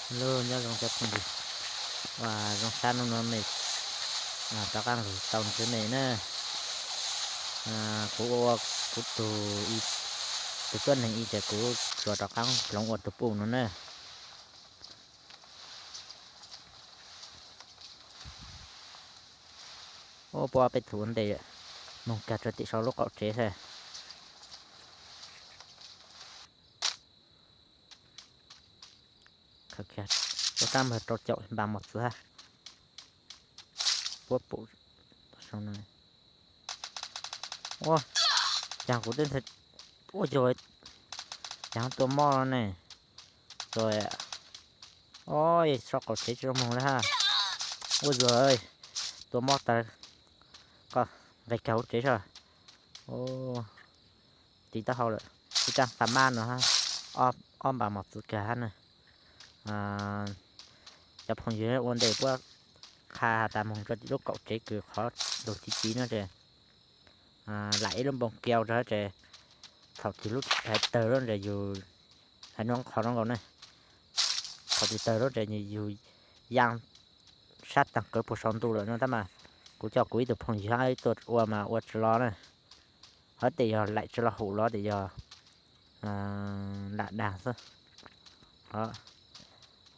Lub nyob zoo cov phooj ywg, ua zoo sab hnub no mej rov qaab lug tau ntsib mej na. Kuv ua kuv tug, tug tuab neeg ib ces kuv tsuas rov qaab hloov ua tug puj no na. Ua puab peb tug ua ntej, moog kag rua tim sau lub qaum tsev saib. Lub rab npawg rau caum npam mos txwv hab. Puab pum, ua, caag kuv twb nthe, ua yog, caag tua mob no ne. Ua, o, sau qaum tsev tsi zoo moog le hab. Ua yog, tua mob tag, koj nqeg kag huv tsev sab. Tiv taub hau lawm, ib rab xa mab no, ob npam mos txwv kag hab na. Cov phooj ywg ua ntej puab qha has tas moog rua tim lub kaum tsev kws qhov lug tiv tiv no ces lam ib lub npoo kiau rua ces thaum twg lub hais tawg lub tes yus hais no qhov zoo nkaus ne. Thaum twg tawg lub tes yus yaa sab taag kawg puag saum ntuj lawm no tab mas kuv coj kuv ib tug phooj ywg hab ib tug ua mas ua tsi los na. Hab tes yog laim tsi los hum los tes yog lam daag xwb.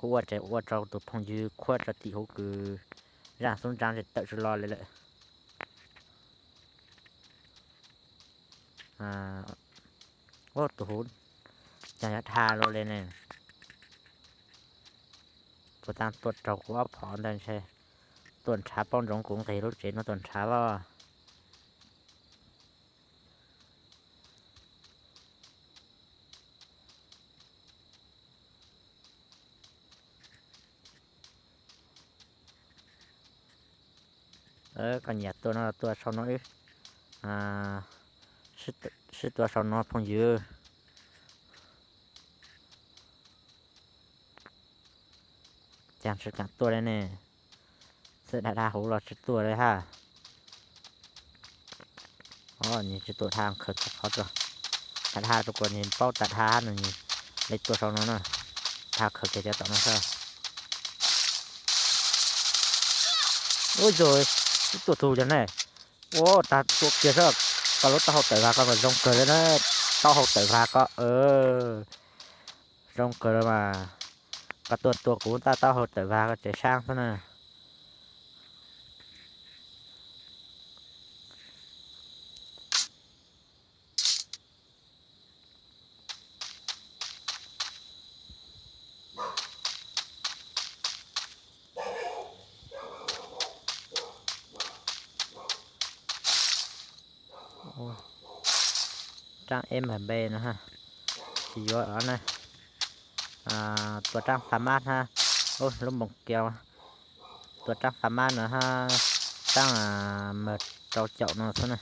Kuv ua tes ua rua tug phooj ywg khuab rua tim huv kws zaaj xub ntsaa tes tawm tsi los le lawm. Ua tug huv caag yuav dha lug le ne. Puag ta tuaj raug kuv ob phom ntag ntshe tuaj nrhav paub ntsoov kuv nqeg lub tsev no tuaj nrhav los. Koj nyiam tua no tua sau no wb sib tua sau no phooj ywg. Caag tsi kaam tuaj le ne, xwb dha dha huv los tsi tuaj le hab. Nws tsi tuaj dha khaws txhua qhov tso, dha dha rua kuas nws paub tas dha hab nws le tuaj sau no na, dha khaws kiag cov tom no sab. Ua yog, wb tuaj tug yog ne, ua tag tua kiag sab, koj lub taub hau tawm vag koj zoo kawg le na, taub hau tawm vag koj, zoo kawg le mas, koj tuaj tua kuv tab taub hau tawm vag koj tsev saab xwb na. Raab M B no, tsis yuav os na. Tua raab xa mab hab, lub npoo kiau, tua raab xa mab no hab, raab mawg rau caum no xwb na.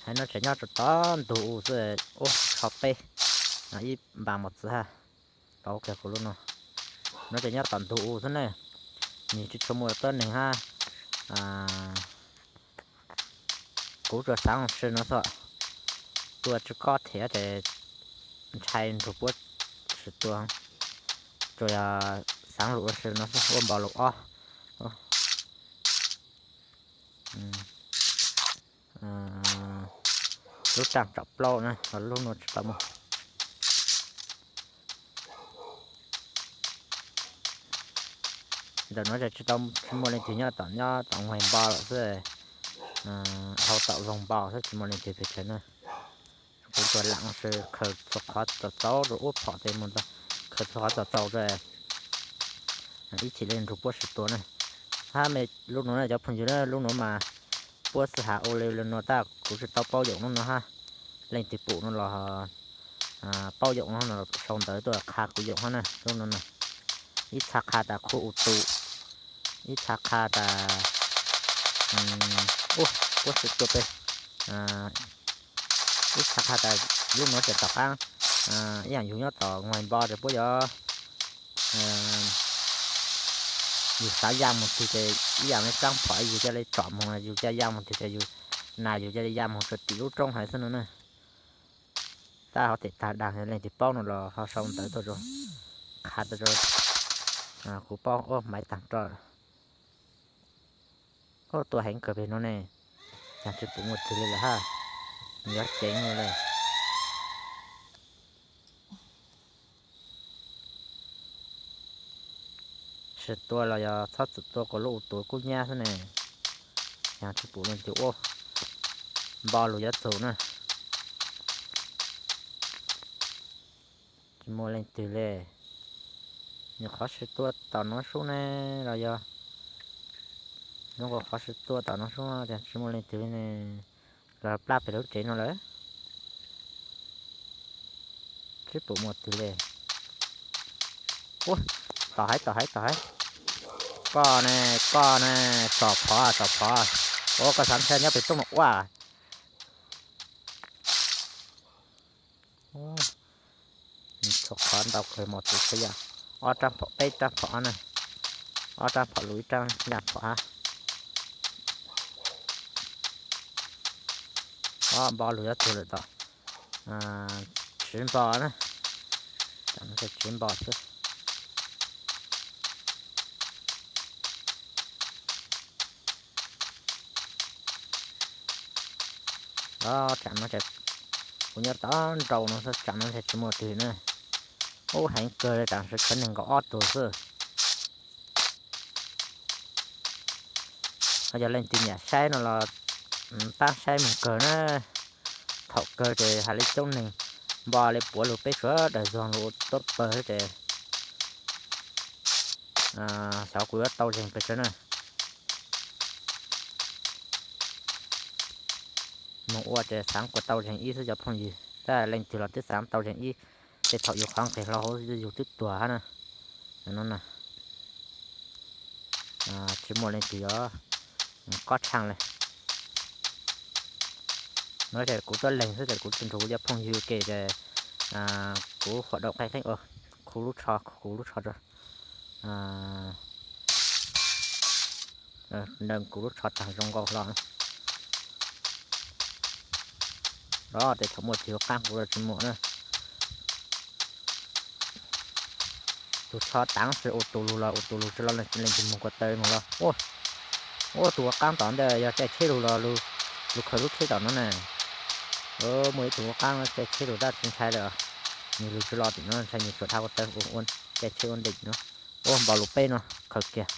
Haiv no tseem nyob rau tom ntug u xwb, ub, tsho peb, ib npas mos txwv hab, tau kiag kuv lub no. No tseem nyob tom ntug u xwb ne, nws tsis tshua muaj tuab neeg hab. Kuv tsuas xaav lub sij no xwb, tua tsis kob thiab ces ntshai nrug puab sib tua, tsuas yog xaav lub sij no xwb, ua npaus lus ob. Lub raam tsom plaub na, lub no tsis tau muaj. Ntawm no tsis tau, tsis muaj leej twg nyob tom, nyob tom nqaij npo lawm xwb, hau tom voog npo xwb, tsis muaj leej twg pes tsawg na. Kuv tsuas laam lub sij khaws txhua qhov txaus txaus rau ub phom tes mus, khaws txhua qhov txaus txaus rau ib chim le nrug puab sib tua na. Hab me lub nuav na cov phooj ywg na, lub nuav mas puab xwb has ua li lub nuav tab kuv tsis tau paub yoom lub no hab. Leej twg pum no los paub yoom no sau ntawv tuaj qha kuv yoom hab na. Lub no na, ib txha qha tas khu u tu, ib txha qha tas ub, puab sib tua peb, ib txha qha tas lub nuav tseem tom qaab, ib yaam yug nyob tom nqaij npo ces puab yuav, yug xav ya moog twg ces ib yaam le tsaab phom yug ca le tsom moog, yug ca ya moog twg ces yug, nas yug ca le ya moog rua tim lub roob haiv xwb no na. Tab hov tim tag dag leej twg paub no los ho sau ntawv tuaj rau, qha tuaj rau kuv paub ua maiv tag roj. Ua tua heev kawg pem no ne, cas tsis pum muaj twg li lawm hab. Nws yuav ceev no lawm. Sim tua los yog txhob txwm tua kom lub u tuav kub nyab xwb ne. Cas tsis pum leej twg ua, npo lug yuav txug na. Tsis muaj leej twg li. Nyuam qhuav sim tua tom no sub ne, los yog nyuam qhuav sim tua tom no sub, cas tsis muaj leej twg li ne. Los plab pem lub tsev no lawm. Tsis pum muaj twg li. Ua, tom haiv tom haiv tom haiv. Koj ne, koj ne, tsom phov tsom phov. Ua koj xav ntshai nyob pem rooj no ua. Tshuav qhov ntau kawg mos txwv txhua yam. Ob rab phom peb rab phom na. Ob rab phom lus ib rab yaj phom hab. Ob npo lug yuav txug lawm tom tsiv npo na. Tsiv npo xwb. Tsam no kuv nyob tod nraud no xwb, tsam no ntshe tsis muaj twg na. Ub, heev kawg li, tsam sim khawv nees nkaum ob tug xwb. Ho yog leej twg nyiam saib no los pab saib moog kawg na. Thaum kawg ces hais li coob neeg npo li puav lug peb sawv daws zog lug tuab pawg ces xyov kuv yuav tau zeeg pes tsawg na. Moog ua ces xaav kuas tau zeeg ib xwb cov phooj ywg, tab leej twg los twb xaav tau zeeg ib, ces thaum yus qhov nqis hlo hauv yus twb tuag hab na. No na, tsis muaj leej twg yuav kob tshaaj li. No ces kuv tuab leeg xwb ces kuv tsis nrug kuv cov phooj ywg ke ces kuv huam dau qeej qeej ua khu lub tsho, khu lub tsho rau kuv lub tsho taag zoo nkauj hlo. Los tej thaum muaj twg yuav qaab kuv los tsis muaj na. Tus tsho taav tsi ua tus lug los ua tus lug tsi los leej twg moog kua taw moog los. Ua tus ua qaab tom ntej yog caij tsheb lug los lug khaws lub tsheb tom no na. Muaj ib tug ua qaab caij tsheb lug tab tsi ntshai lawm. Nwg lug tsi los tim no ntshai nwg tsuas dhau kua taw ua caij tsheb ua nteem no. Ua npaus lug peb no khaws kiag.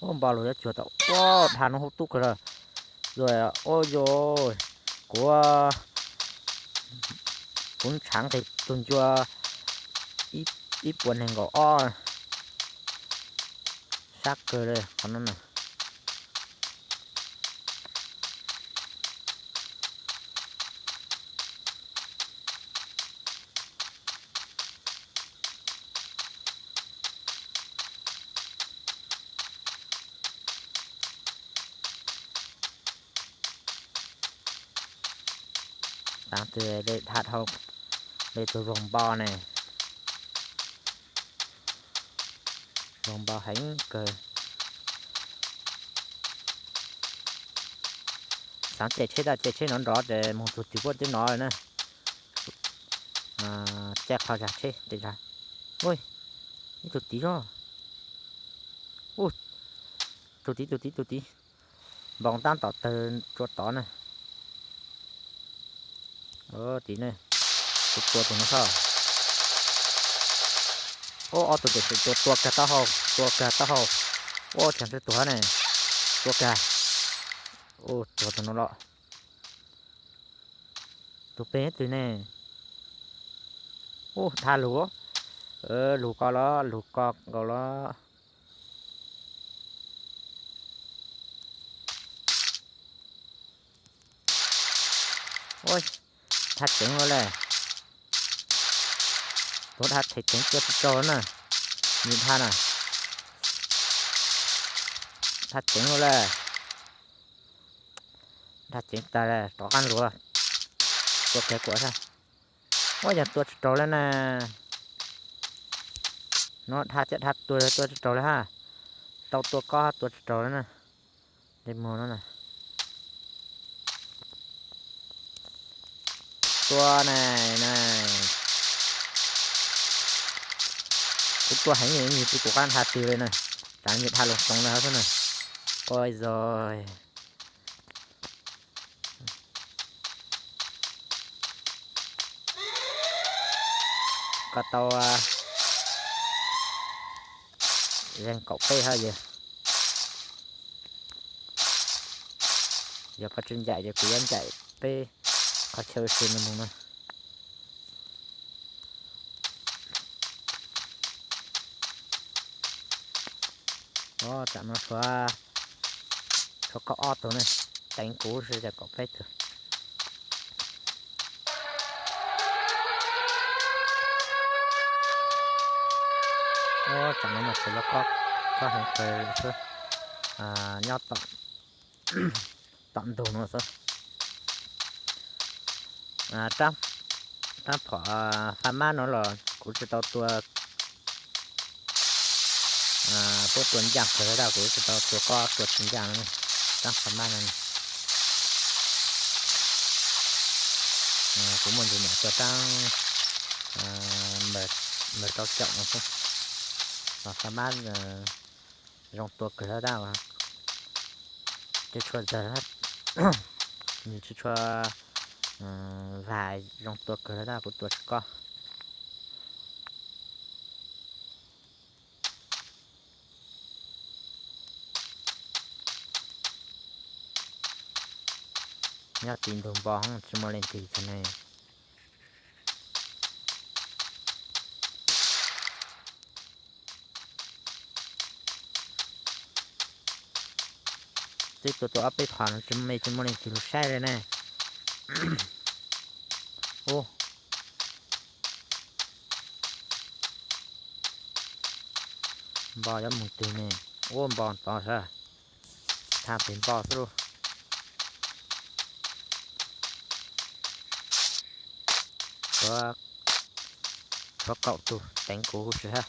Ua npaus lug yuav cuag tom ua dhau no huv tub kawg lawm. Ua yog kuv, kuv ntshaav nqis tug ncua ib puas nees nkaum ob. Sab kawg li qhov no na. Taav twg le dhau dhau le tug voog npo ne. Voog npo heev kawg. Xaav caij tsheb tab caij tsheb nrov nrov ces moog txug twg puab twb nov lawm na. Caij qhov zag tsheb ces zag. Ui, ib tug tid os. Tus tid, tus tid, tus tid. Npoo taab tom tawg tsua tod na. Tid ne, kuv tua tug no xwb. Ub, ob tug tiam sis tua, tua kag taub hau, tua kag taub hau. Ub, tseem tshuav tug hab ne. Tua kag. Ub, tuag tug no los. Tus pem twg ne? Ub, dhau lug, lug ko los, lug ko nkaus los. Dhau ceev lawm. Tuag dhau them ceev tua tsis raug na. Nws dhau na. Dhau ceev lawm. Dhau ceev tas, rov qab lug. Tua kiag kuv sab. Ua yog tua tsis raug li na. No dhia caj dhia tuag tua tsis raug li hab. Tau tua kob tua tsis raug li na. Li muag no na. Tua na, na. Kuv tua heev, yog ib nyuag twg kuv qab dhia twg li na. Tsam yog dhia loo tsoos li hab xwb na. Ua zog. Koj tau zeeg kaum peb hab yog. Yog koj tsis ncaim ces kuv yuav ncaim peb qhov chaw xwb no mus na. Tsam no tshuav, tshuav kaum ob tug ne, teev kuv xwb ces kaum peb tug. Tsam no mas txhais lub kob heev kawg xwb, nyob tom ntug no xwb. Rab phom faj mab no los kuv tsis tau tua, puab tua ncaaj kawg li tab kuv tsis tau tua kob tua tsis ncaaj no. Rab faj mab no, kuv muaj ntsis nyam tua rab npawg rau caum no xwb, los faj mab zoo tua kawg li tab, tsis tshua zawg, nws tsis tshua vag, zoo tua kawg li tab kuv tua tsis kob. Nyob tim ntug npo tsis muaj leej twg tag ne. Twb tua tau ob peb phom no tsis muaj, tsis muaj leej twg lug saib li ne. Ub, npo yuav mus twg ne? Ub, npo tod sab, thaj pem npo xwb lauj. Tshuav kaum tug teev kuv huv si hab.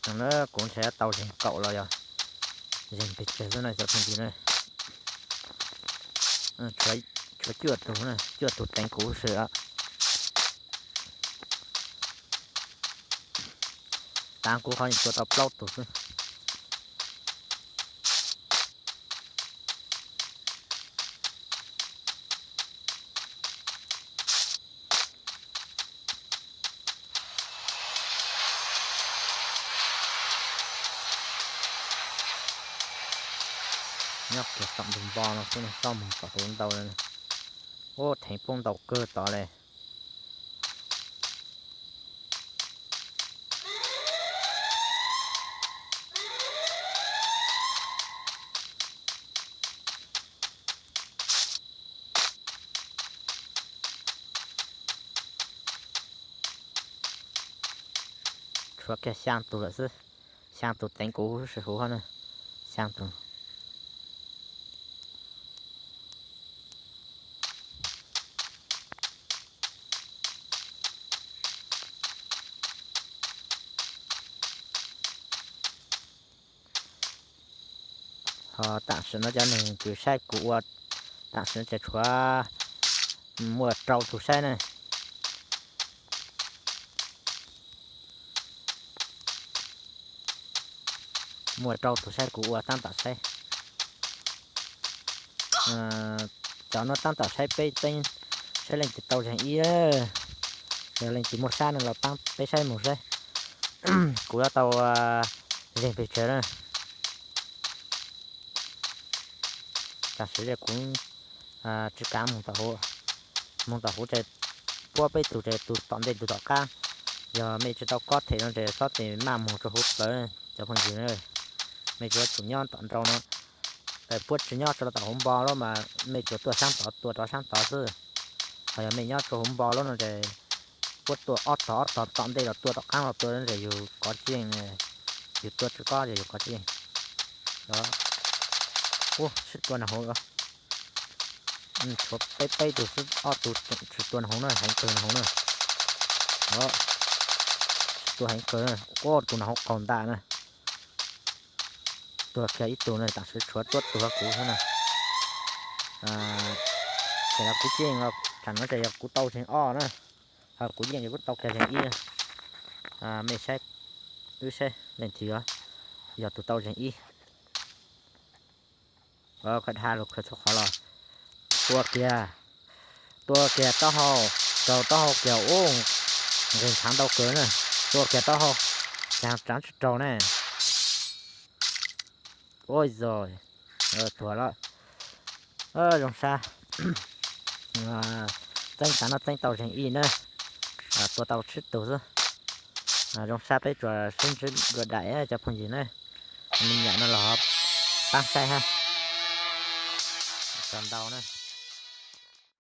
No na kuv ntshe tau zeeg kaum los yog zeeg pes tsawg xwb na cov phooj ywg na. Tshuav cuaj tug, cuaj tug teev kuv huv si. Tav kuv qhov tua tau plaub tug xwb. Nyob kiag tom ntug npo no xwb, xob moog tom huv ntau. Ub, theev poob ntau kawg tod le. Tshuav kiag xyaa tug lawm xwb. Xyaa tug teev kuv huv si huv hab na. Xyaa tug. Ho tam sim no cov neeg kws saib kuv ua, tam sim no ces tshuav muaj rau tug saib na. Muaj rau tug saib kuv ua taab tom saib. Cov no taab tom saib peb tseeb, saib leej twg tau zeeg ib, yog leej twg muaj sab no los paab peb saib moog saib kuv yuav tau zeeg pes tsawg na. Tam sim kuv tsis kaav moog tom huv, moog tom huv ces puab peb tug ces tug tom ntej tug tom qaab. Yog mej tsis tau kob them no ces xob tes maj moog rua huv plawv cov phooj ywg na. Mej tsuas tsum nyob tom nraud no, puab tsis nyob rua tom huv npo lawm mas mej tsuas tuaj saab tod tua rov saab tod xwb. Ho yog mej nyob rua huv npo lawm no ces puab tua ob tog ob tog tom ntej los tua tom qaab los tua es yug kov tsib yeej, yug tua tsis kob ces yug kov tsib yeej. Ub, sib tua nraag huv. Tshuav peb peb tug xwb, ob tug tsis tua nws hauv na, heev kawg nws hauv na. Tsis tua heev kawg na, ua tus nws hauv qaug ntaj na. Tuag kiag ib tug na, tam sim tshuav tuab tug hauv kuv xwb na. Ces kuv tseem, tsam no ces yog kuv tau zeeg ob na, ho kuv yeej yog kuv tau kiag zeeg ib. Mej saib, wb saib leej twg yog tus tau zeeg ib. Koj dhia los khaws txhua qhov los. Tua kiag, tua kiag taub hau, raug taub hau kiag ub, nqis ntshav ntau kawg na. Tua kiag taub hau, cas tsaav tsis raug ne. Ua zog, tuag lawm. Zoo sab, txeeb tas no txeeb tau zeeg ib na, tua tau tsib tug xwb. Zoo sab peb tsuas sib ntsib dua daim cov phooj ywg na, me nyuam no los paab saib hab. Tau ntau na.